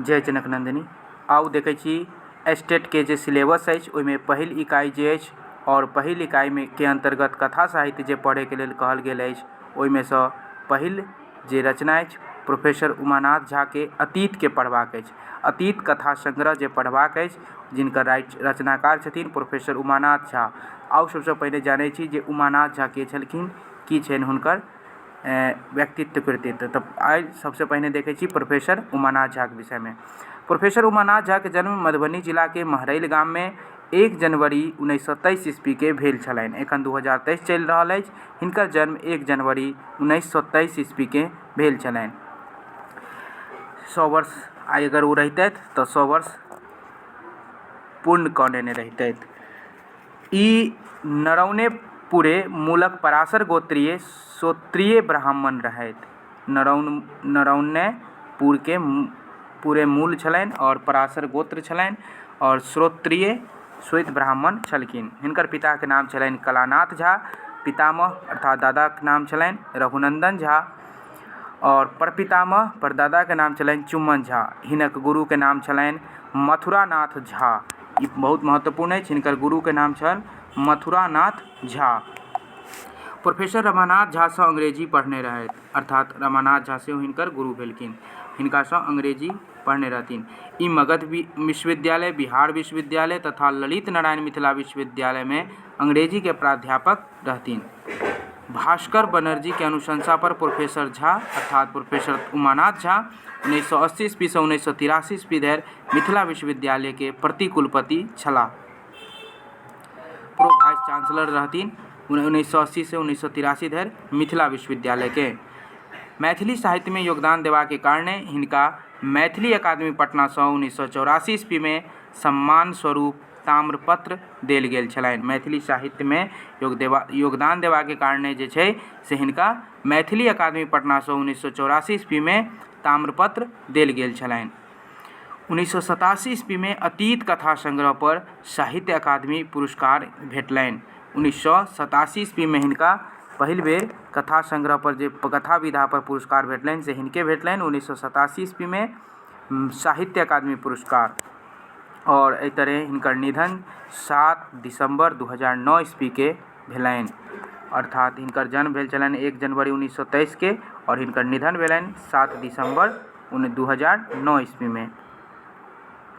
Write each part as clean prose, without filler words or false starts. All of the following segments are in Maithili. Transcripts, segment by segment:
जय जनक नन्दिनी। आउ देखै छी स्टेटके जे सिलेबस अछि, ओहिमे पहिल इकाइ जे अछि आओर पहिल इकाइमे के अन्तर्गत कथा साहित्य जे पढ़ैके लेल कहल गेल अछि, ओहिमेसँ पहिल जे रचना अछि प्रोफेसर उमानाथ झाके अतीतके पढ़बाक अछि। अतीत कथा संग्रह जे पढ़बाक अछि, जिनकर राइट रचनाकार छथिन प्रोफेसर उमानाथ झा। आउ सबसँ पहिने जानै छी जे उमानाथ झा के छलखिन, की छनि हुनकर व्यक्तित्व, कृतित्व। तऽ आइ सबसँ पहिने देखै छी प्रोफेसर उमानाथ झाके विषयमे। प्रोफेसर उमानाथ झाके जन्म मधुबनी जिलाके महरैल गाममे 1 जनवरी 1923 ईस्वीके भेल छलनि। एखन 2023 चलि रहल अछि। हिनकर जन्म 1 जनवरी 1923 ईस्वीके भेल छलनि। 100 वर्ष आइ अगर ओ रहितथि तऽ 100 वर्ष पूर्ण कऽ लेने रहितथि। ई नरौनेपुरे मूलक पराशर गोत्रीय श्रोत्रिय ब्राह्मण रहथि। नरौनेपुरके पूरे मूल छलनि आओर पराशर गोत्र छलनि आओर श्रोत्रिय श्वेत ब्राह्मण छलखिन। हिनकर पिताके नाम छलनि कलानाथ झा, पितामह अर्थात दादाके नाम छलनि रघुनन्दन झा आओर परपितामह परदादाके नाम छलनि चुम्मन झा। हिनक गुरुके नाम छलनि मथुरानाथ झा। ई बहुत महत्वपूर्ण अछि। हिनकर गुरुके नाम छल मथुरानाथ झा। प्रोफेसर रमानाथ झासँ अंग्रेजी पढ़ने रहथि, अर्थात रमानाथ झा सेहो हिनकर गुरु भेलखिन। हिनकासँ अंग्रेजी पढ़ने रहथिन। ई मगध विश्वविद्यालय, बिहार विश्वविद्यालय तथा ललित नारायण मिथिला विश्वविद्यालयमे अंग्रेजीके प्राध्यापक रहथिन। भास्कर बनर्जीके अनुशंसा पर प्रोफेसर झा अर्थात प्रोफेसर उमानाथ झा 1980 ईस्वीसँ 1983 ईस्वी धरि मिथिला विश्वविद्यालयके प्रतिकुलपति छलाह। प्रो वाइस चांसलर रहथिन 1980सँ 1983 धरि मिथिला विश्वविद्यालयके। मैथिली साहित्यमे योगदान देबाके कारणे हिनका मैथिली अकादमी पटनासँ 1984 ईस्वीमे सम्मान स्वरूप ताम्रपत्र देल गेल छलनि। मैथिली साहित्यमे योग देबा योगदान देबाके कारणे जे छै से हिनका मैथिली अकादमी पटनासँ 1984 ईस्वीमे ताम्रपत्र देल गेल छलनि। 1987 ईस्वीमे अतीत कथा संग्रहपर साहित्य अकादमी पुरस्कार भेटलनि। 1987 ईस्वीमे हिनका पहिल बेर कथा संग्रहपर जे कथा विधापर पुरस्कार भेटलनि से हिनके भेटलनि 1987 ईस्वीमे साहित्य अकादमी पुरस्कार। आओर एहि तरहे हिनकर निधन 7 दिसम्बर 2009 ईस्वीके भेलनि। अर्थात हिनकर जन्म भेल छलनि 1 जनवरी 1923के आओर हिनकर निधन भेलनि 7 दिसम्बर 2009 ईस्वीमे।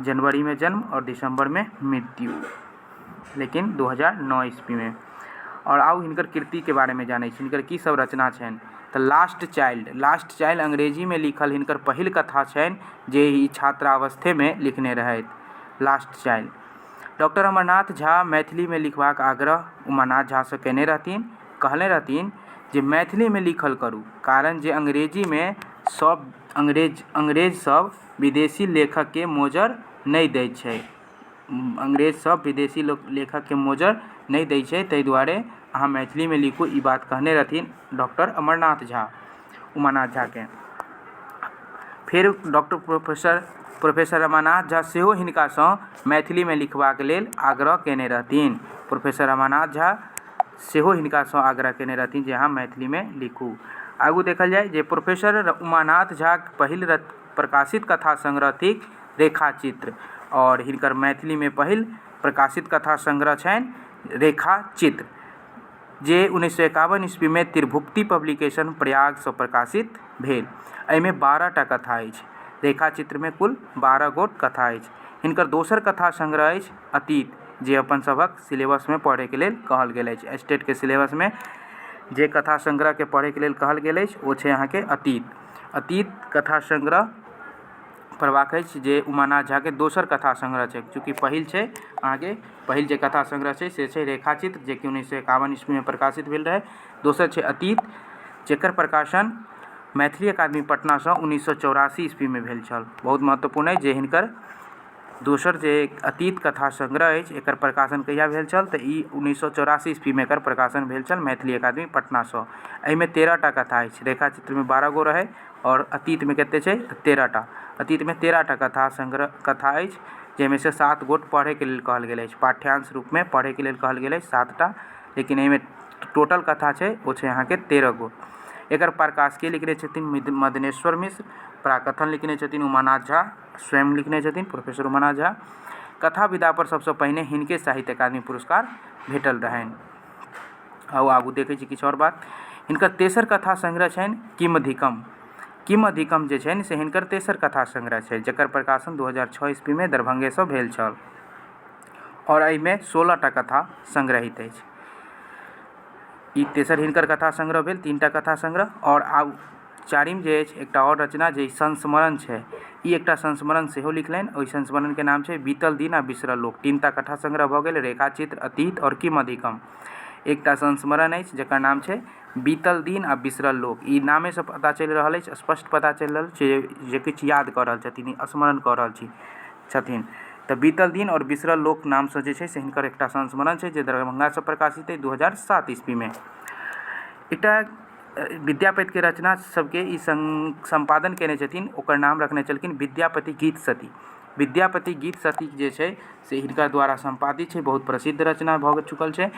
जनवरीमे जन्म आओर दिसम्बरमे मृत्यु, लेकिन 2009 ईस्वीमे। आओर आउ हिनकर कृतिके बारेमे जानै छी, हिनकर की सब रचना छनि। तऽ लास्ट चाइल्ड, लास्ट चाइल्ड अंग्रेजीमे लिखल हिनकर पहिल कथा छनि जे ई छात्रावस्थेमे लिखने रहथि, last child. Doctor Amarnath Jha मैथिलीमे लिखबाक आग्रह उमानाथ झासँ कयने रहथिन। कहने रहथिन जे मैथिलीमे लिखल करू, कारण जे अंग्रेजीमे सब अंग्रेज सब विदेशी लेखकके मोजर नहि दै छै। अंग्रेज सब विदेशी लेखकके मोजर नहि दै छै, ताहि दुआरे अहाँ मैथिलीमे लिखू। ई बात कहने रहथिन डॉक्टर अमरनाथ झा उमानाथ झाके। फेर डॉक्टर प्रोफेसर रमानाथ झा सेहो हिनकासँ मैथिलीमे लिखबाक लेल आग्रह कयने रहथिन। प्रोफेसर रमानाथ झा सेहो हिनकासँ आग्रह कयने रहथिन जे अहाँ मैथिलीमे लिखू। आगू देखल जाय जे प्रोफेसर उमानाथ झाक पहिल प्रकाशित कथा संग्रह थिक रेखाचित्र आओर हिनकर मैथिलीमे पहिल प्रकाशित कथा संग्रह छनि रेखाचित्र, जे 1951 ईस्वीमे त्रिभुक्ति पब्लिकेशन प्रयागसँ प्रकाशित भेल। एहिमे 12टा कथा अछि। रेखाचित्रमे कुल 12 गोट कथा अछि। हिनकर दोसर कथा संग्रह अछि अतीत, जे अपन सभक सिलेबसमे पढ़ैके लेल कहल गेल अछि। स्टेटके सिलेबसमे जे कथा संग्रहके पढ़ैके लेल कहल गेल अछि ओ छै अहाँके अतीत। अतीत कथा संग्रह पढ़बाक अछि जे उमानाथ झाके दोसर कथा संग्रह छै। चूँकि पहिल छै अहाँके, पहिल जे कथा संग्रह छै से छै रेखाचित्र, जेकि 1951 ईस्वीमे प्रकाशित भेल रहै। दोसर छै अतीत, जकर प्रकाशन मैथिली अकादमी पटनासँ 1984 ईस्वीमे भेल छल। बहुत महत्वपूर्ण अछि जे हिनकर दोसर जे अतीत कथा संग्रह अछि एकर प्रकाशन कहिया भेल छल, तऽ ई 1984 ईस्वीमे एकर प्रकाशन भेल छल मैथिली अकादमी पटनासँ। एहिमे 13टा कथा अछि। रेखाचित्रमे 12 गो रहै आओर अतीतमे कतेक छै? तऽ 13टा। अतीतमे 13टा कथा संग्रह कथा अछि, जाहिमे से 7 गोट पढ़ैके लेल कहल गेल अछि, पाठ्यांश रूपमे पढ़ैके लेल कहल गेल अछि 7टा, लेकिन एहिमे टोटल कथा छै ओ छै अहाँके 13 गो। एकर प्रकाश के लिखने छथिन? मदनेश्वर मिश्र। प्राकथन लिखने छथिन उमानाथ झा, स्वयं लिखने छथिन प्रोफेसर उमानाथ झा। कथा विधा पर सबसँ पहिने हिनके साहित्य अकादमी पुरस्कार भेटल रहनि। आउ आगू देखै छी किछु आओर बात। हिनकर तेसर कथा संग्रह छनि किमधिकम। किमधिकम जे छनि से हिनकर तेसर कथा संग्रह छै, जकर प्रकाशन 2006 ईस्वीमे दरभंगेसँ भेल छल आओर एहिमे 16 टा कथा संग्रहित अछि। ई तेसर हिनकर कथा संग्रह भेल, 3टा कथा संग्रह। आओर आब चारिम जे अछि एकटा आओर रचना जे संस्मरण छै, ई एकटा संस्मरण सेहो लिखलनि। ओहि संस्मरणके नाम छै बीतल दिन आ बिसरल लोक। 3टा कथा संग्रह भऽ गेल, रेखाचित्र, अतीत आओर किमधिकम। एकटा संस्मरण अछि जकर नाम छै बीतल दिन आ बिसरल लोक। ई नामेसँ पता चलि रहल अछि, स्पष्ट पता चलि रहल छै जे किछु याद कऽ रहल छथिन, स्मरण कऽ रहल छथिन। तऽ बीतल दिन आओर बिसरल लोक नामसँ जे छै से हिनकर एकटा संस्मरण छै जे दरभंगासँ प्रकाशित अइ 2007 ईस्वीमे। एकटा विद्यापतिके रचना सबके ई सम्पादन कयने छथिन, ओकर नाम रखने छलखिन विद्यापति गीत सती। विद्यापति गीत सती जे छै से हिनका द्वारा सम्पादित छै, बहुत प्रसिद्ध रचना भऽ चुकल छै,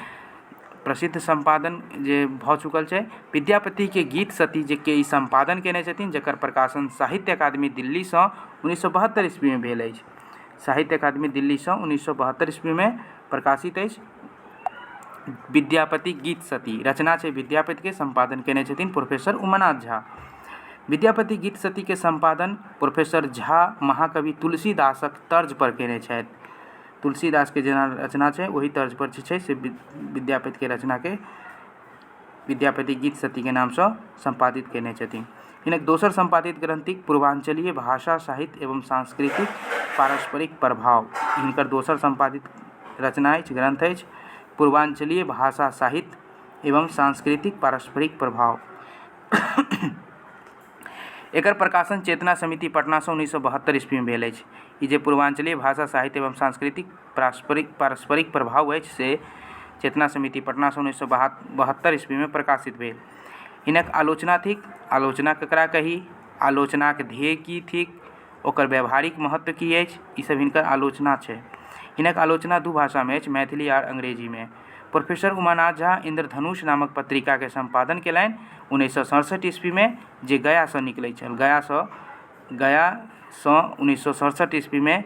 प्रसिद्ध सम्पादन जे भऽ चुकल छै। विद्यापतिके गीत सती जे के ई सम्पादन कयने छथिन, जकर प्रकाशन साहित्य अकादमी दिल्लीसँ 1972 ईस्वीमे भेल अछि। साहित्य अकादमी दिल्लीसँ 1972 ईस्वीमे प्रकाशित अछि विद्यापति गीत सती। रचना छै विद्यापतिके, सम्पादन कयने छथिन प्रोफेसर उमानाथ झा। विद्यापति गीत सतीके सम्पादन प्रोफेसर झा महाकवि तुलसीदासक तर्ज पर कयने छथि। तुलसीदासके जेना रचना छै ओही तर्ज पर जे छै से विद्यापतिके रचनाके विद्यापति गीत सतीके नामसँ सम्पादित कयने छथिन। हिनक दोसर सम्पादित ग्रन्थ थिक पूर्वाञ्चलीय भाषा साहित्य एवं सांस्कृतिक पारस्परिक प्रभाव। हिनकर दोसर सम्पादित रचना अछि, ग्रन्थ अछि पूर्वाञ्चलीय भाषा साहित्य एवं सांस्कृतिक पारस्परिक प्रभाव। एकर प्रकाशन चेतना समिति पटनासँ 1972 ईस्वीमे भेल अछि। ई जे पूर्वाञ्चलीय भाषा साहित्य एवं सांस्कृतिक पारस्परिक प्रभाव अछि से चेतना समिति पटनासँ 1972 ईस्वीमे प्रकाशित भेल। हिनक आलोचना थिक, आलोचना ककरा कही, आलोचनाक ध्येय की थिक, ओकर व्यावहारिक महत्व की अछि, ई सब हिनकर आलोचना छै। हिनक आलोचना दू भाषामे अछि, मैथिली आर अंग्रेजीमे। प्रोफेसर उमानाथ झा इन्द्रधनुष नामक पत्रिकाके सम्पादन केलनि 1967 ईस्वीमे, जे गयासँ निकलै छल। गयासँ 1967 ईस्वीमे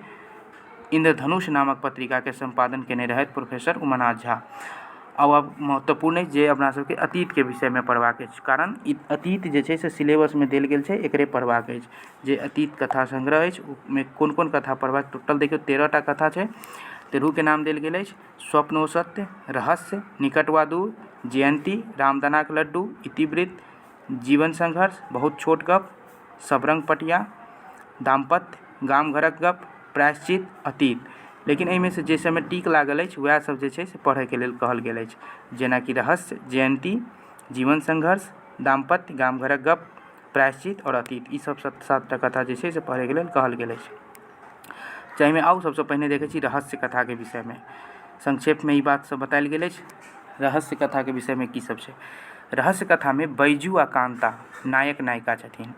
इन्द्रधनुष नामक पत्रिकाके सम्पादन केने रहथि प्रोफेसर उमानाथ झा। आब महत्वपूर्ण अछि जे अपना सबके अतीतके विषयमे पढ़बाक अछि, कारण ई अतीत जे छै से सिलेबसमे देल गेल छै, एकरे पढ़बाक अछि। जे अतीत कथा संग्रह अछि ओहिमे कोन कोन कथा पढ़बाक, टोटल देखियौ 13 टा कथा छै, तेरहुके नाम देल गेल अछि। स्वप्न ओ सत्य, रहस्य, निकट वा दूर, जयन्ती, रामदानाक लड्डू, इतिवृत्त, जीवन संघर्ष, बहुत छोट गप, सबरङ्ग पटिया, दाम्पत्य, गाम घरक गप, प्रायश्चित, अतीत। लेकिन एहिमे से जे सबमे टीक लागल अछि वएह सब जे छै से पढ़ैके लेल कहल गेल अछि, जेनाकि रहस्य, जयन्ती, जीवन संघर्ष, दाम्पत्य, गाम घरक गप, प्रायश्चित आओर अतीत। ई सब सातटा कथा जे छै से पढ़ैके लेल कहल गेल अछि। जाहिमे आउ सबसँ पहिने देखै छी रहस्य कथाके विषयमे संक्षेपमे ई बात सब बतायल गेल अछि। रहस्य कथाके विषयमे की सब छै। रहस्य कथामे बैजू आ कान्ता नायक नायिका छथिन।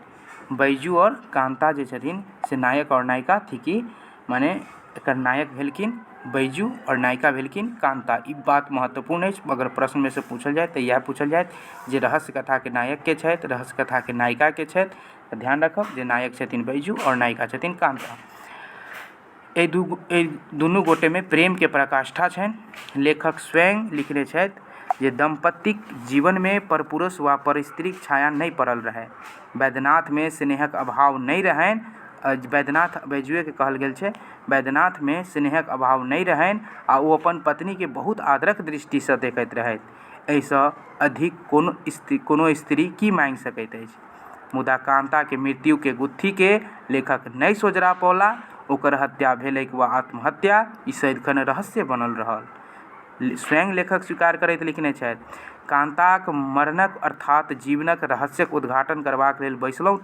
बैजू आओर कान्ता जे छथिन से नायक आओर नायिका थिकी, मने एकर नायक भेलखिन बैजू आओर नायिका भेलखिन कान्ता। ई बात महत्वपूर्ण अछि, अगर प्रश्नमे से पूछल जाय तऽ इएह पूछल जायत जे रहस्य कथाके नायक के छथि, रहस्य कथाके नायिका के छथि। तऽ ध्यान राखब जे नायक छथिन बैजू आओर नायिका छथिन कान्ता। एहि दुनू गोटेमे प्रेमके पराकाष्ठा छनि। लेखक स्वयं लिखने छथि जे दम्पतिक जीवनमे परपुरुष वा परस्त्रीक छाया नहि पड़ल रहय, वैद्यनाथमे स्नेहक अभाव नहि रहनि। वैद्यनाथ बैजुएके कहल गेल छै, वैद्यनाथमे स्नेहक अभाव नहि रहनि आ ओ अपन पत्नीके बहुत आदरक दृष्टिसँ देखैत रहथि। एहिसँ अधिक कोनो स्त्री की माँगि सकैत अछि? मुदा कान्ताके मृत्युके गुत्थीके लेखक नहि सोझरा पौला। ओकर हत्या भेलैक वा आत्महत्या, ई सदिखन रहस्य बनल रहल। स्वयं लेखक स्वीकार करैत लिखने छथि, कान्ताक मरणक अर्थात जीवनक रहस्यक उद्घाटन करबाक लेल बैसलहुँ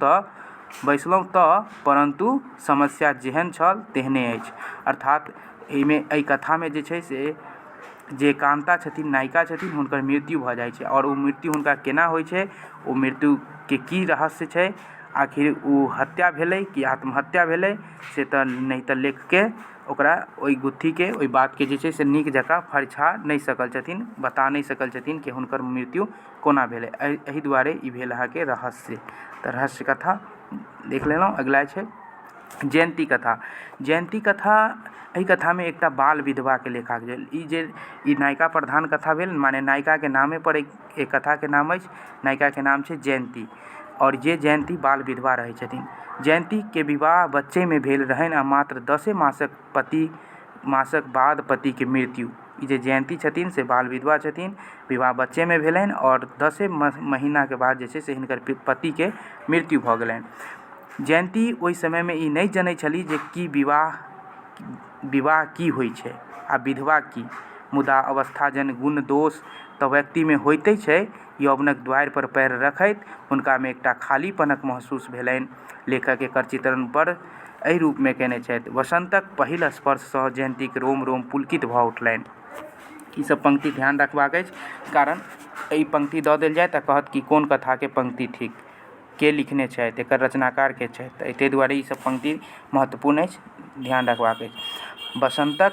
तऽ परन्तु समस्या जेहन छल तेहने अछि। अर्थात एहिमे एहि कथामे जे छै से जे कान्ता छथिन, नायिका छथिन, हुनकर मृत्यु भऽ जाइ छै आओर ओ मृत्यु हुनका केना होइ छै, ओ मृत्युके की रहस्य छै, आखिर ओ हत्या भेलै कि आत्महत्या भेलै, से तऽ नहि तऽ लेखके ओकरा ओहि गुत्थीके ओहि बातके जे छै से नीक जकाँ फरिछा नहि सकल छथिन, बता नहि सकल छथिन कि हुनकर मृत्यु कोना भेलै। एहि दुआरे ई भेल अहाँके रहस्य। तऽ रहस्य कथा देख लेलहुँ। अगिला छै जयन्ती कथा। जयन्ती कथा, एहि कथामे एकटा बाल विधवाके लेखा भेल। ई जे ई नायिका प्रधान कथा भेल, माने नायिकाके नामे पर एहि कथाके नाम अछि। नायिकाके नाम छै जयन्ती आओर जे जयन्ती बाल विधवा रहै छथिन। जयन्तीके विवाह बच्चेमे भेल रहनि आ मात्र दसे मासक पति मासक बाद पतिके मृत्यु। ई जे जयन्ती छथिन से बाल विधवा छथिन, विवाह बच्चेमे भेलनि आओर दसे महीनाके बाद जे छै से हिनकर पतिके मृत्यु भऽ गेलनि। जयन्ती ओहि समयमे ई नहि जनै छली जे की विवाह विवाह की होइ छै आ विधवा की, मुदा अवस्थाजन्य गुण दोष तऽ व्यक्तिमे होइते छै। यौवनक द्वारि पर पैर रखैत हुनकामे एकटा खालीपनक महसूस भेलनि। लेखक एकर चित्रण बड़ एहि रूपमे कयने छथि, वसन्तक पहिल स्पर्शसँ जयन्तीक रोम-रोम पुलकित भऽ उठलनि। ई सब पंक्ति ध्यान रखबाक अछि, कारण ई पंक्ति दऽ देल जाय तऽ कहत कि कोन कथाके पंक्ति थिक, के लिखने छथि, एकर रचनाकार के छथि। ताहि दुआरे ई सब पंक्ति महत्वपूर्ण अछि, ध्यान रखबाक अछि। वसन्तक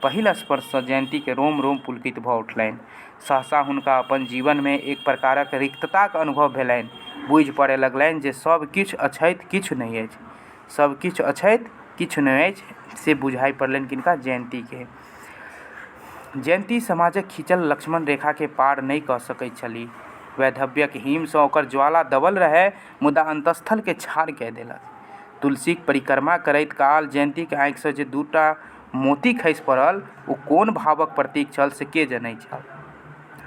पहिल स्पर्शसँ जयन्तीके रोम-रोम पुलकित भऽ उठलनि। सहसा हुनका अपन जीवनमे एक प्रकारक रिक्तताक अनुभव भेलनि। बुझि पड़य लगलनि जे सब किछु अछैत किछु नहि अछि। सब किछु अछैत किछु नहि अछि, से बुझाइ पड़लनि किनका? जयन्तीके। जयन्ती समाजक खींचल लक्ष्मण रेखाकेँ पार नहि कऽ सकैत छलीह। वैधव्यक हिमसँ ओकर ज्वाला दबल रहए, मुदा अन्तस्थलकेँ छार कए देलक। तुलसीक परिक्रमा करैत काल जयन्तीक आँखिसँ जे दूटा मोती खसि पड़ल, ओ कोन भावक प्रतीक छल से के जनैत छल?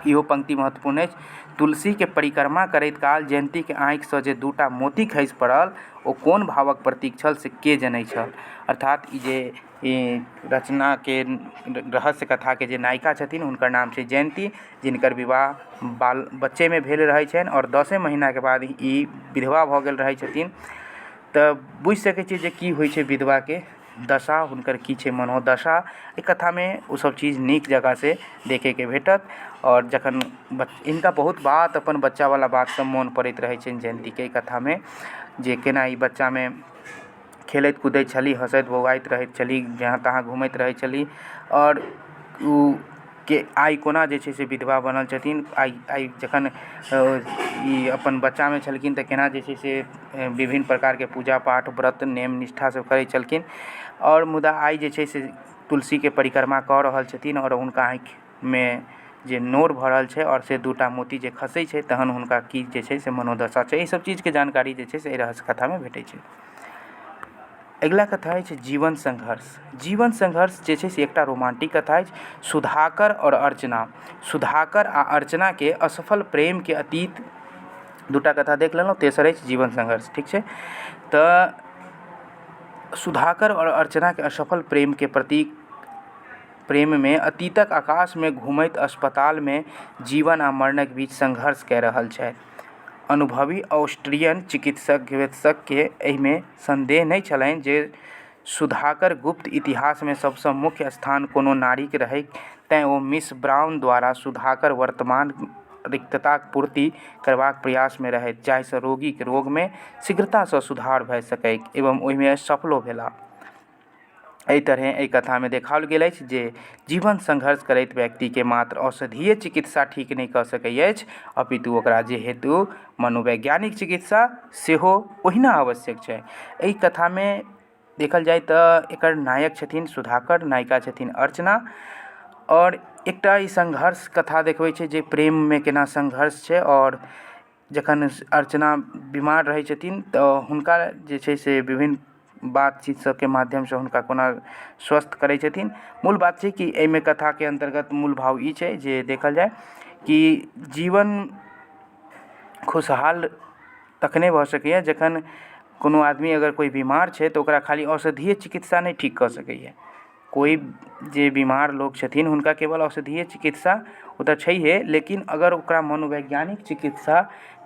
इहो पंक्ति महत्वपूर्ण अछि। तुलसीके परिक्रमा करैत काल जयन्तीक आँखिसँ जे दूटा मोती खसि पड़ल, ओ कोन भावक प्रतीक छल से के जनैत छल? अर्थात ई जे ई रचनाके रहस्य कथाके जे नायिका छथिन, हुनकर नाम छै जयन्ती, जिनकर विवाह बाल बच्चेमे भेल रहै छनि आओर दसे महीनाके बाद ई विधवा भऽ गेल रहै छथिन। तऽ बुझि सकै छियै जे की होइ छै विधवाके दशा, हुनकर की छै मनोदशा। एहि कथामे ओसभ चीज नीक जकाँ से देखैके भेटत। आओर जखन हिनका बहुत बात अपन बच्चावला बात सब मोन पड़ैत रहै छनि जयन्तीके एहि कथामे, जे केना ई बच्चामे खेलैत कुदैत छली, हँसैत बौआइत रहैत छली, जहाँ तहाँ घुमैत रहै छली, आओर ओ के आइ कोना जे छै से विधवा बनल छथिन। आइ जखन ई अपन बच्चामे छलखिन तऽ केना जे छै से विभिन्न प्रकारके पूजा पाठ, व्रत, नियम, निष्ठा सब करै छलखिन, आओर मुदा आइ जे छै से तुलसीके परिक्रमा कऽ रहल छथिन आओर हुनका आँखिमे जे नोर भरल छै आओर से दूटा मोती जे खसै छै, तहन हुनका की जे छै से मनोदशा छै, एहि सब चीजके जानकारी जे छै से एहि रहस्य कथामे भेटै छै। अगिला कथा अछि जीवन संघर्ष। जीवन संघर्ष जे छै से एकटा रोमांटिक कथा अछि। सुधाकर आओर अर्चना, सुधाकर आ अर्चनाके असफल प्रेमके अतीत। दूटा कथा देख लेलहुँ, तेसर अछि जीवन संघर्ष। ठीक छै, तऽ सुधाकर आओर अर्चनाके असफल प्रेमके प्रतीक प्रेममे अतीतक आकाशमे घूमैत अस्पतालमे जीवन आ मरणक बीच संघर्ष कए रहल छथि। अनुभवी ऑस्ट्रियन चिकित्सक के एहिमे संदेह नहि छलनि जे सुधाकर गुप्त इतिहासमे सबसँ मुख्य स्थान कोनो नारीक रहैक, तेँ ओ मिस ब्राउन द्वारा सुधाकर वर्तमान रिक्तताक पूर्ति करबाक प्रयासमे रहथि जाहिसँ रोगीक रोगमे शीघ्रतासँ सुधार भए सकैक एवं ओहिमे सफलो भेलाह। एहि तरहेँ एहि कथामे देखाओल गेल अछि जे जीवन संघर्ष करैत व्यक्तिके मात्र औषधीय चिकित्सा ठीक नहि कऽ सकैत अछि, अपितु ओकरा जे हेतु मनोवैज्ञानिक चिकित्सा सेहो ओहिना आवश्यक छै। एहि कथामे देखल जाय तऽ एकर नायक छथिन सुधाकर, नायिका छथिन अर्चना, आओर एकटा ई संघर्ष कथा देखबै छै जे प्रेममे केना संघर्ष छै। आओर जखन अर्चना बीमार रहै छथिन तऽ हुनका जे छै से विभिन्न बातचीत सबके माध्यमसँ हुनका कोना स्वस्थ करै छथिन। मूल बात छै कि एहिमे कथाके अन्तर्गत मूल भाव ई छै जे देखल जाय कि जीवन खुशहाल तखने भऽ सकैए जखन कोनो आदमी अगर कोइ बीमार छै तऽ ओकरा खाली औषधीय चिकित्सा नहि ठीक कऽ सकैए। कोइ जे बीमार लोक छथिन हुनका केवल औषधीय चिकित्सा ओ तऽ छैहे, लेकिन अगर ओकरा मनोवैज्ञानिक चिकित्सा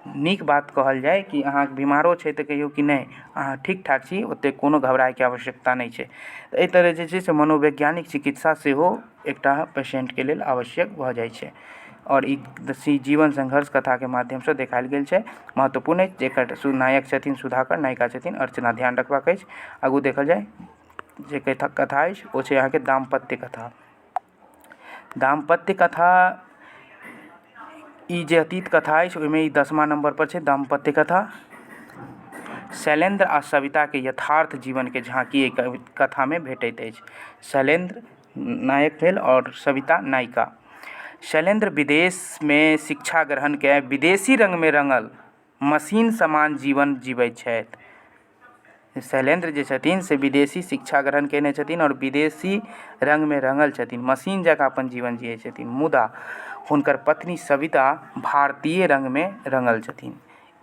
नीक बात कहल जाय कि अहाँ बीमारो छै तऽ कहियौ कि नहि, अहाँ ठीक ठाक छी, ओतेक कोनो घबरायके आवश्यकता नहि छै। एहि तरह जे छै से मनोवैज्ञानिक चिकित्सा सेहो एकटा पेशेन्टके लेल आवश्यक भऽ जाइ छै, आओर ई जीवन संघर्ष कथाके माध्यमसँ देखायल गेल छै। महत्वपूर्ण अछि, जेकर नायक छथिन सुधाकर, नायिका छथिन अर्चना, ध्यान रखबाक अछि। आगू देखल जाय जे कथा अछि ओ छै अहाँके दाम्पत्य कथा। दाम्पत्य कथा ई जे अतीत कथा अछि ओहिमे ई 10मा नम्बर पर छै दाम्पत्य कथा। शैलेन्द्र आ सविताके यथार्थ जीवनके झाँकी एहि कथामे भेटैत अछि। शैलेन्द्र नायक भेल आओर सविता नायिका। शैलेन्द्र विदेशमे शिक्षा ग्रहण कए विदेशी रङ्गमे रङ्गल मशीन समान जीवन जीबैत छथि। शैलेन्द्र जे छथिन से विदेशी शिक्षा ग्रहण कयने छथिन आओर विदेशी रङ्गमे रङ्गल छथिन, मशीन जकाँ अपन जीवन जियै छथिन, मुदा हुनकर पत्नी सविता भारतीय रङ्गमे रङ्गल छथिन।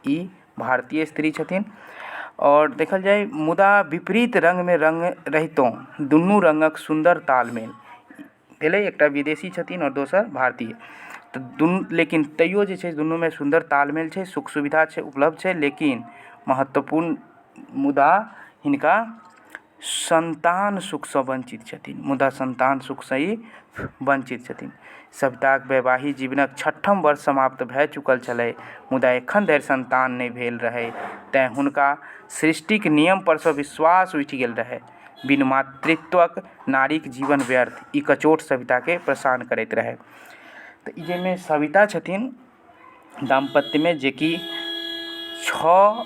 ई भारतीय स्त्री छथिन आओर देखल जाय मुदा विपरीत रङ्गमे रङ्ग रहितहुँ दुनू रङ्गक सुन्दर तालमेल भेलै। एकटा विदेशी छथिन आओर दोसर भारतीय, तऽ दुनू लेकिन तैयो जे छै दुनूमे सुन्दर तालमेल छै, सुख सुविधा छै, उपलब्ध छै, लेकिन महत्वपूर्ण मुदा हिनका सन्तान सुखसँ वञ्चित छथिन, मुदा सन्तान सुखसँ ई वञ्चित छथिन। सविताक वैवाहिक जीवनक छठम वर्ष समाप्त भए चुकल छलै, मुदा एखन धरि सन्तान नहि भेल रहै, तेँ हुनका सृष्टिक नियम परसँ विश्वास उठि गेल रहै। बिनु मातृत्वक नारीक जीवन व्यर्थ, ई कचोट सविताके परेशान करैत रहै। तऽ ई जाहिमे सविता छथिन दाम्पत्यमे, जेकि 6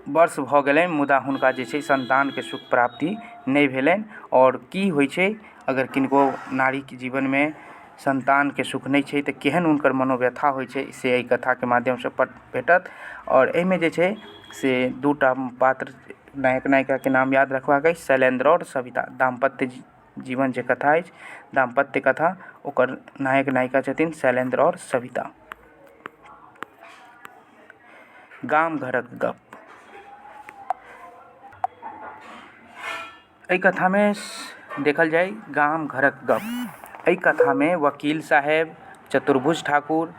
वर्ष भऽ गेलनि, मुदा हुनका जे छै सन्तानके सुख प्राप्ति नहि भेलनि। आओर की होइ छै अगर किनको नारीके जीवनमे सन्तानके सुख नहि छै तऽ केहन हुनकर मनोव्यथा होइ छै, से एहि कथाके माध्यमसँ भेटत। आओर एहिमे जे छै से दूटा पात्र नायक नायिकाके नाम याद रखबाक अछि, शैलेन्द्र आओर सविता। दाम्पत्य जीवन जे कथा अछि, दाम्पत्य कथा, ओकर नायक नायिका छथिन शैलेन्द्र आओर सविता। गाम घरक गप। एहि कथामे देखल जाय गाम घरक गप। एहि कथामे वकील साहेब, चतुर्भुज ठाकुर,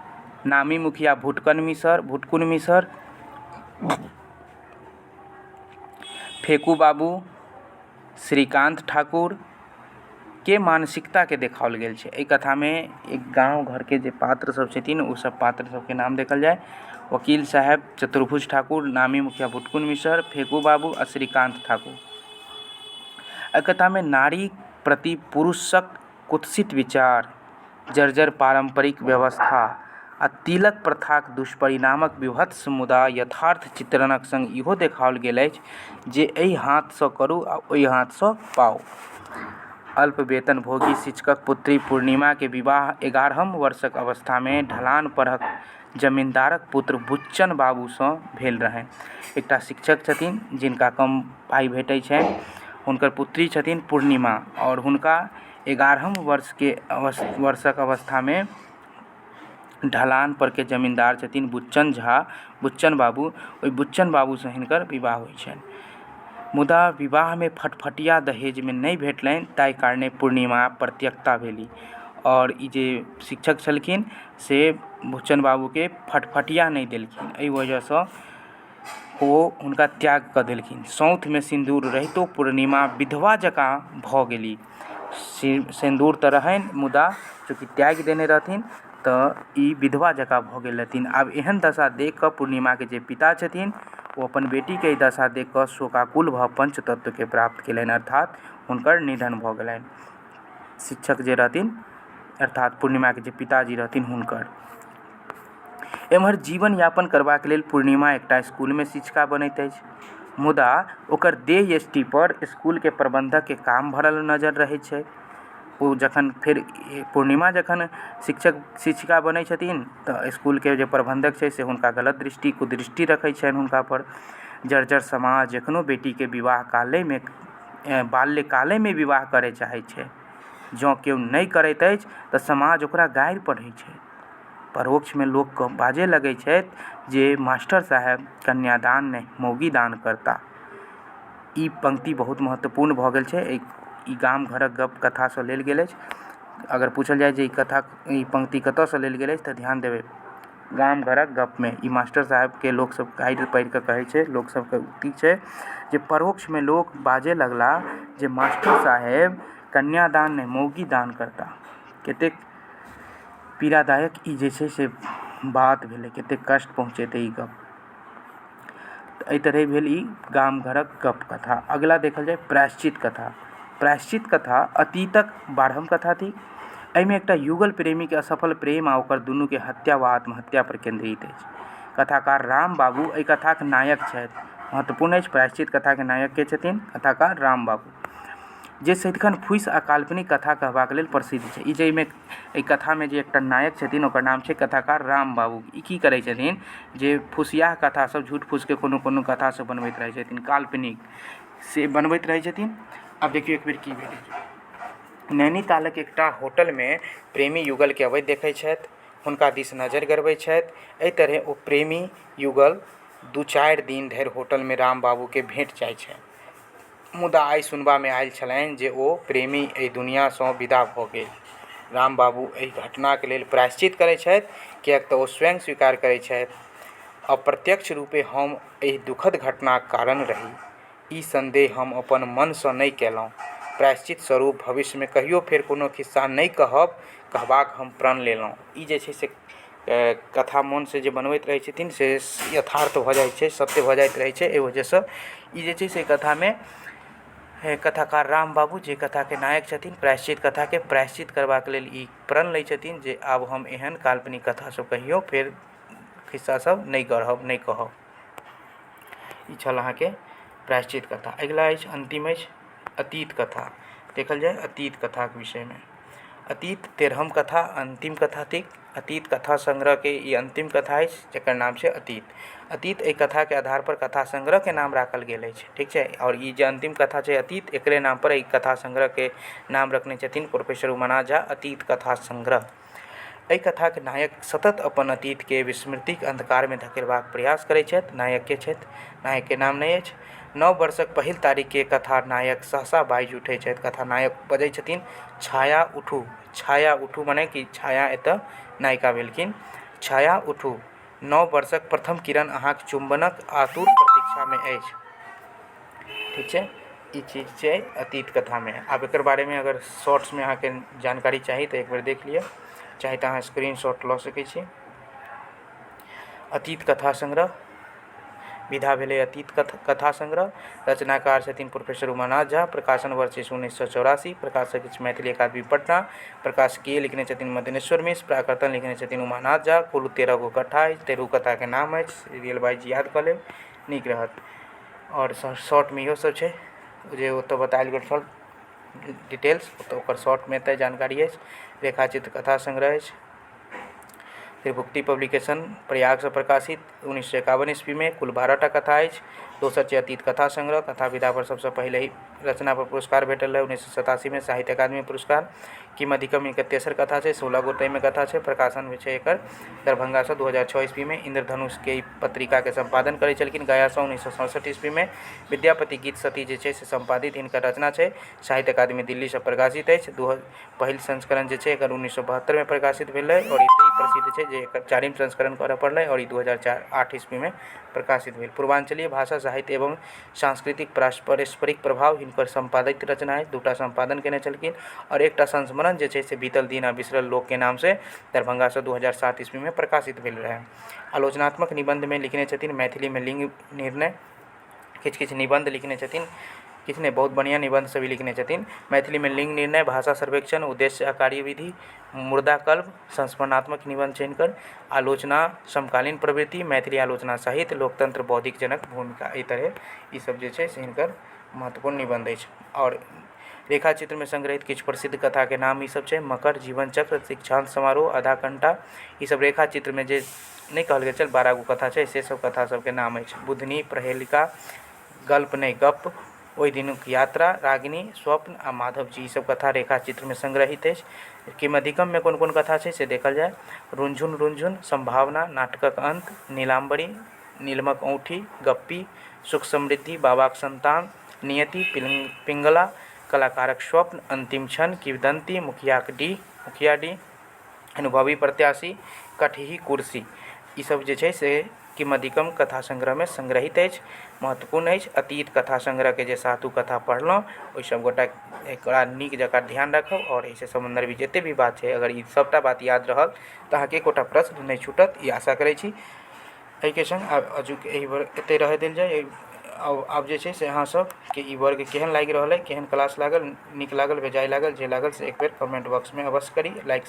नामी मुखिया भुटकन मिसर, भुटकुन मिसर, फेकू बाबू, श्रीकान्त ठाकुर के मानसिकताके देखाओल गेल छै। एहि कथामे एक गाँव घरके जे पात्र सब छथिन ओ सब पात्र सबके नाम देखल जाय, वकील साहेब, चतुर्भुज ठाकुर, नामी मुखिया भुटकुन मिसर, फेकू बाबू आ श्रीकान्त ठाकुर। एहि कथामे नारी प्रति पुरुषक कुत्सित विचार, जर्जर पारम्परिक व्यवस्था आ तिलक प्रथाक दुष्परिणामक विभत्स मुदा यथार्थ चित्रणक सङ्ग इहो देखाओल गेल अछि जे एहि हाथसँ करू आ ओहि हाथसँ पाउ। अल्प वेतनभोगी शिक्षकक पुत्री पूर्णिमाके विवाह 11म वर्षक अवस्थामे ढलान परहक जमींदारक पुत्र बुच्चन बाबूसँ भेल रहनि। एकटा शिक्षक छथिन जिनका कम पाइ भेटैत छनि, हुनकर पुत्री छथिन पूर्णिमा आओर हुनका 11म वर्षके वर्षक अवस्थामे ढलान परके जमींदार छथिन बुच्चन झा, बुच्चन बाबू, ओहि बुच्चन बाबूसँ हिनकर विवाह होइ छनि। मुदा विवाहमे फटफटिया दहेजमे नहि भेटलनि, ताहि कारणे पूर्णिमा परित्यक्ता भेली आओर ई जे शिक्षक छलखिन से बुच्चन बाबूके फटफटिया नहि देलखिन, एहि वजहसँ ओ हुनका त्याग कऽ देलखिन। सौँथमे सिन्दूर रहितो पूर्णिमा विधवा जकाँ भऽ गेली। सिन्दूर तऽ रहनि, मुदा चूँकि त्यागि देने रहथिन तऽ ई विधवा जकाँ भऽ गेल रहथिन। आब एहन दशा देखि कऽ पूर्णिमाके जे पिता छथिन ओ अपन बेटीके ई दशा देखि कऽ शोकाकुल भऽ पञ्चतत्वके प्राप्त केलनि, अर्थात हुनकर निधन भऽ गेलनि। शिक्षक जे रहथिन अर्थात पूर्णिमाके जे पिताजी रहथिन हुनकर। एम्हर जीवन यापन करबाक लेल पूर्णिमा एकटा स्कूलमे शिक्षिका बनैत अछि, मुदा ओकर देह यष्टि पर स्कूलके प्रबंधकके काम भरल नजर रहै छै। ओ जखन फेर पूर्णिमा जखन शिक्षक शिक्षिका बनै छथिन तऽ स्कूलके जे प्रबंधक छै से हुनका गलत दृष्टि कुदृष्टि रखै छनि हुनका पर। जर्जर समाज एखनो बेटीके विवाह कालेमे बाल्यकालेमे विवाह करय चाहै छै। जँ केओ नहि करैत अछि तऽ समाज ओकरा गारि पढ़ै छै। परोक्षमे लोक बाजय लगै छथि जे मास्टर साहेब कन्यादान नहि मौगी दान करता। ई पंक्ति बहुत महत्वपूर्ण भऽ गेल छै। ई गाम घरक गप कथासँ लेल गेल अछि। अगर पूछल जाय जे ई कथा ई पंक्ति कतयसँ लेल गेल अछि तऽ ध्यान देबै गाम घरक गपमे ई मास्टर साहेबके लोकसभ गारि पढ़ि कऽ कहै छै, लोकसभके उक्ति छै जे परोक्षमे लोक बाजय लगला जे मास्टर साहेब कन्यादान नहि मौगी दान करता। कतेक पीड़ादायक ई जे छै से बात भेलै, कतेक कष्ट पहुँचेतै ई गप। तऽ एहि तरहे भेल ई गाम घरक गप कथा। अगिला देखल जाय प्रायश्चित कथा। प्रायश्चित कथा अतीतक 12म कथा थिक। एहिमे एकटा युगल प्रेमीके असफल प्रेम आ ओकर दुनूके हत्या वा आत्महत्या पर केन्द्रित अछि। कथाकार राम बाबू एहि कथाक नायक छथि। महत्वपूर्ण अछि। प्रायश्चित कथाके नायक के छथिन? कथाकार राम बाबू, जे सदिखन फूसि आ काल्पनिक कथा कहबाक लेल प्रसिद्ध छै। ई जाहिमे एहि कथामे जे एकटा नायक छथिन ओकर नाम छै कथाकार राम बाबू। ई की करै छथिन जे फुसियाह कथा सब झूठ फूसके कोनो कोनो कथा सब बनबैत रहै छथिन, काल्पनिक से बनबैत रहै छथिन। आब देखियौ एक बेर की भेलै। नैनीतालक एकटा होटलमे प्रेमी युगलके अबैत देखै छथि, हुनका दिस नजरि गड़बै छथि। एहि तरहे ओ प्रेमी युगल 2-4 दिन धरि होटलमे राम बाबूके भेट जाइ छनि। मुदा आइ सुनबामे आयल छलनि जे ओ प्रेमी एहि दुनियासँ विदा भऽ गेल। राम बाबू एहि घटनाक लेल प्रायश्चित करैत छथि, किएक तँ ओ स्वयं स्वीकार करैत छथि, अप्रत्यक्ष रूपेँ हम एहि दुखद घटनाक कारण रही। ई सन्देह हम अपन मनसँ नहि कयलहुँ। प्रायश्चित स्वरूप भविष्यमे कहियो फेर कोनो खिस्सा नहि कहब कहबाक हम प्रण लेलहुँ। ई जे छै से कथा मोनसँ जे बनबैत रहै छथिन से यथार्थ भऽ जाइ छै, सत्य भऽ जाइत रहै छै। एहि वजहसँ ई जे छै से कथामे कथाकार राम बाबू जे कथाके नायक छथिन, प्रायश्चित कथाके प्रायश्चित करबाक लेल ई प्रण लै छथिन जे आब हम एहन काल्पनिक कथा सब कहियो फेर खिस्सा सब नहि गढ़ब, नहि कहब। ई छल अहाँके प्रायश्चित कथा। अगिला अछि, अन्तिम अछि अतीत कथा। देखल जाय अतीत कथाके विषयमे। अतीत 13म कथा अन्तिम कथा थिक। अतीत कथा संग्रहके ई अन्तिम कथा अछि जकर नाम छै अतीत। अतीत एहि कथाके आधार पर कथा संग्रहके नाम राखल गेल अछि, ठीक छै। आओर ई जे अन्तिम कथा छै अतीत, एकरे नाम पर एहि कथा संग्रहके नाम रखने छथिन प्रोफेसर उमानाथ झा, अतीत कथा संग्रह। एहि कथाके नायक सतत अपन अतीतके विस्मृतिक अन्धकारमे धकेलबाक प्रयास करै छथि। नायकके छथि, नायकके नाम नहि अछि। नव वर्षक पहिल तारीखके कथा नायक सहसा बाजि उठै छथि। कथा नायक बजै छथिन, छाया उठू, छाया उठू, मने कि छाया एतऽ नायिका भेलखिन। छाया उठू, नव वर्षक प्रथम किरण अहाँक चुम्बनक आतुर प्रतीक्षामे अछि। ठीक छै, ई चीज छै अतीत कथामे। आब एकर बारेमे अगर शॉर्ट्समे अहाँके जानकारी चाही तऽ एक बेर देख लिअ, चाही तऽ अहाँ स्क्रीन शॉट लऽ सकै छी। अतीत कथा संग्रह विधा भेलै अतीत कथा संग्रह। रचनाकार छथिन प्रोफेसर उमानाथ झा। प्रकाशन वर्ष अछि 1984। प्रकाशक अछि मैथिली अकादमी पटना। प्रकाशकीय लिखने छथिन मदनेश्वर मिश्र। प्राकर्तन लिखने छथिन उमानाथ झा। कुल 13 गो कथा अछि, 13 कथाके नाम अछि, सीरियल वाइज याद कऽ लेब नीक रहत। आओर शॉर्टमे इहो सब छै जे ओतऽ बतायल गेल छल डिटेल्स, ओतऽ ओकर शॉर्टमे एतऽ जानकारी अछि। रेखाचित्र कथा संग्रह अछि, त्रिभुक्ति पब्लिकेशन प्रयागसँ प्रकाशित 1951 ईस्वीमे। कुल 12टा कथा अछि। दोसर छै अतीत कथा संग्रह। कथा विधा पर सबसँ पहिले ही रचना पर पुरस्कार भेटल रहै 1987मे साहित्य अकादमी पुरस्कार। किम अधिकम हिनकर तेसर कथा छै, 16 गो ताहिमे कथा छै। प्रकाशन होइ छै एकर दरभंगासँ 2006 ईस्वीमे। इन्द्रधनुषके ई पत्रिकाके सम्पादन करै छलखिन गयासँ 1967 ईस्वीमे। विद्यापति गीत सती जे छै से सम्पादित हिनकर रचना छै, साहित्य अकादमी दिल्लीसँ प्रकाशित अछि। पहिल संस्करण जे छै एकर 1972मे प्रकाशित भेलै आओर एतेक प्रसिद्ध छै जे एकर चारिम संस्करण करऽ पड़लै आओर ई 2008 ईस्वीमे प्रकाशित भेल। पूर्वाञ्चलीय भाषा साहित्य एवं सांस्कृतिक पारस्परिक प्रभाव हिनकर सम्पादित रचना अछि। 2टा सम्पादन केने छलखिन आओर एकटा संस्मरण जे छै से बीतल दिन आ बिसरल लोकके नामसँ दरभंगासँ 2007 ईस्वीमे प्रकाशित भेल रहै। आलोचनात्मक निबन्धमे लिखने छथिन मैथिलीमे लिंग निर्णय, किछु किछु निबन्ध लिखने छथिन, किछु नहि बहुत बढ़िआँ निबन्ध सब ई लिखने छथिन। मैथिलीमे लिंग निर्णय, भाषा सर्वेक्षण, उद्देश्य आ कार्यविधि, मुर्दाकल्प संस्मरणात्मक निबन्ध छै हिनकर। आलोचना समकालीन प्रवृत्ति, मैथिली आलोचना साहित्य, लोकतंत्र बौद्धिक जनक भूमिका, एहि तरहे ई सब जे छै से हिनकर महत्वपूर्ण निबन्ध अछि। आओर रेखाचित्रमे संग्रहित किछु प्रसिद्ध कथाके नाम ई सब छै मकर, जीवन चक्र, दीक्षांत समारोह, आधा घंटा, ई सब रेखाचित्रमे जे नहि कहल गेल छल 12 गो कथा छै से सब कथा सबके नाम अछि। बुधनी, प्रहेलिका, गल्प नहि गप्प, ओहि दिनुक यात्रा, रागिनी, स्वप्न आ माधवजी, ई सब कथा रेखाचित्रमे संग्रहित अछि। किम अधिकममे कोन कोन कथा छै से देखल जाय। रुनझुन रुनझुन, संभावना, नाटकक अंत, नीलाम्बरी, नीलमक औंठी, गप्पी, सुख समृद्धि, बाबाक संतान, नियति, पिंगला, कलाकारक स्वप्न, अंतिम क्षण, किंवदंती, मुखियाक डीह, मुखिया डीह, अनुभवी प्रत्याशी, कठही कुर्सी, ई सब जे छै से किम अधिकम कथा संग्रहमे संग्रहित अछि, महत्वपूर्ण अछि। अतीत कथा संग्रहके जे सातु कथा पढ़लहुँ ओहि सब गोटा एकरा नीक जकाँ ध्यान राखब आओर एहिसँ सम्बन्धित जते भी बात छै अगर ई सबटा बात याद रहल तऽ अहाँके एकोटा प्रश्न नहि छूटत, ई आशा करै छी। एहिके सङ्ग आब आजुक एहि वर्ग एतहि रहय देल जाय। आब जे छै से अहाँ सबके ई वर्ग केहन लागि रहल अइ, केहन क्लास लागल, नीक लागल, बेजाय लागल, जे लागल से एक बेर कमेंट बॉक्समे अवश्य करी, लाइक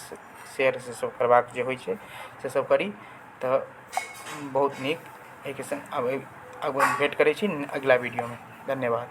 शेयर से सब करबाक जे होइ छै से सब करी तऽ बहुत नीक। एहिके सङ्ग आब भेंट करै छी अगिला वीडियोमे। धन्यवाद।